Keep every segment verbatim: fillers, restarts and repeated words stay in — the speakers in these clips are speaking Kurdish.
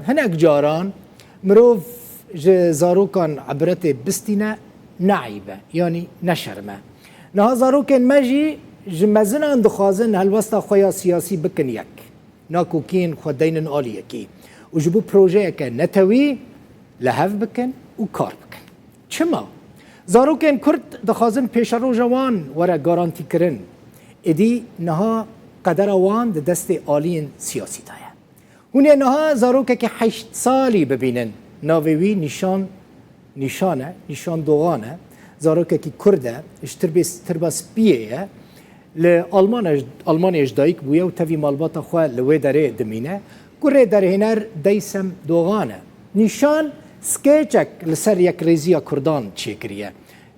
Hinek caran mirov ji zarokan ibretê bistîne, ne eyb e, yanî ne şerm e. Niha zarokên me jî ji mezinan dixwazin helwesta xwe ya siyasî bikin yek. Nakokiyên xwe deynin aliyekî û ji bo projeyeke netewî li hev bikin û kar bikin. Çima? Zarokên Kurd dixwazin pêşeroja wan were garantîkirin. Êdî niha qedera wan di destê aliyên siyasî de ye. Hûn ê niha zarokekî heşt salî bibînin. Navê wî Nîşan, Nîşan e, Nîşan Doğan e. Zarokekî Kurd e, ji tirbê, tirba spiyê ye. Li Almanya, Almanyayê ji dayik bûye û tevî malbata xwe li wê derê dimîne. Kurê derhêner Deysem Doğan e. Nîşan skêçek li ser yekrêziya Kurdan çêkiriye.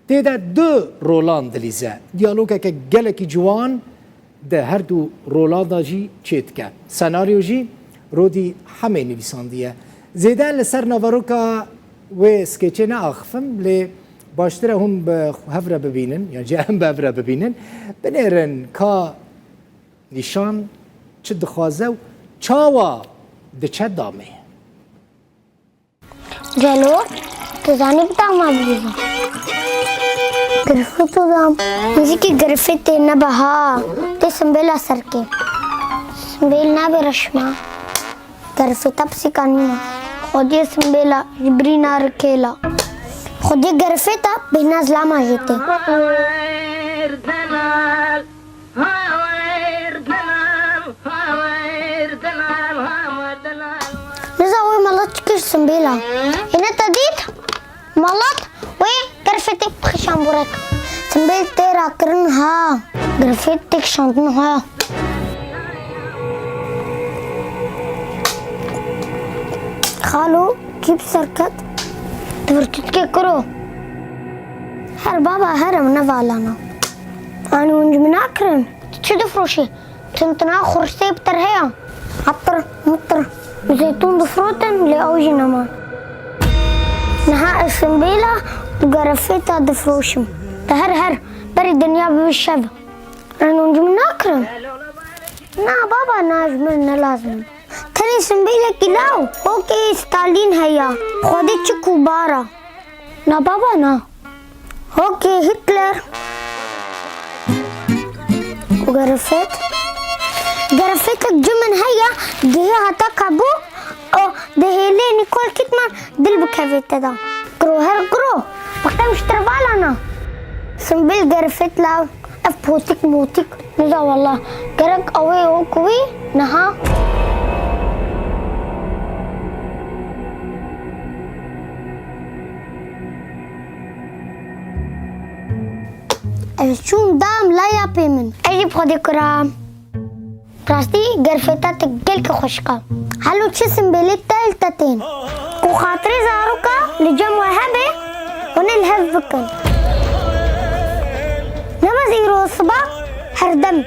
Tê de du rolan dilîze. Diyalogeke gelekî ciwan di her du rolan de jî çêdike. Senaryo jî Rodî Hemê nivîsandiye. Zêde li ser naveroka wê skêçê neaxifim, lê baştir e hûn bi hev re bibînin, yan jî em bi hev re bibînin. Binêrin ka Nîşan çi dixwaze û çawa diçe damê. Gelo, tu zanî bi dama bihîzî? Girfit û dam. Nizîkî girfitê nebe ha. Tê simbêla serkê. Simbêl nabe reşma. Girfita pisîka nîne. Xwediyê simbêla ji birîna rikêla. Xwediyê girfita bêhna zilama jê tê. Niza wê melat çi kir simbêla. Êne te dît? Melat wê gerfetê bixişan burek. Simbêl tê rakirin ha. Gerfet tê kişandin ha. Xalo, kî bi ser ket? Tu vir tu dikê kuro. Her baba, her em nevalana. Anî hûn ji min nakirin? Tu çi difroşî? Tintina xurştê bi terheya. Atir, mitir. Zeytûn difrotin, lê ew jî nema. Niha ez simbêla û gerefêta difroşim. Te her her, berî dinya bibe şev. An hûn ji min nakirin? Na baba, na ji min ne lazim. Tenê simbêlekî law, hokê Stalîn heya. Xwedê çi ku bara. Na baba na. Hokê Hitler. Û gerefet. Gerefetek ji min heye, gihê heta kabû, û dihêlê Nicole Kidman dil bikevê te de. Kiro her kiro, bi qem ji te re vala na. Simbêl gerefet law. Ev potik motik niza wallah. Gerek ew ê wek wî niha. Ez çûm dam laya pê min. Ez jî bi Xwedê kuram. Rastî gerfeta te gelkî xweşik e. Helo çi simbêlê te li te tên. Ku xatirê zaroka li cem we hebe, hûn ê li hev bikin. Ne bes îro siba, her dem.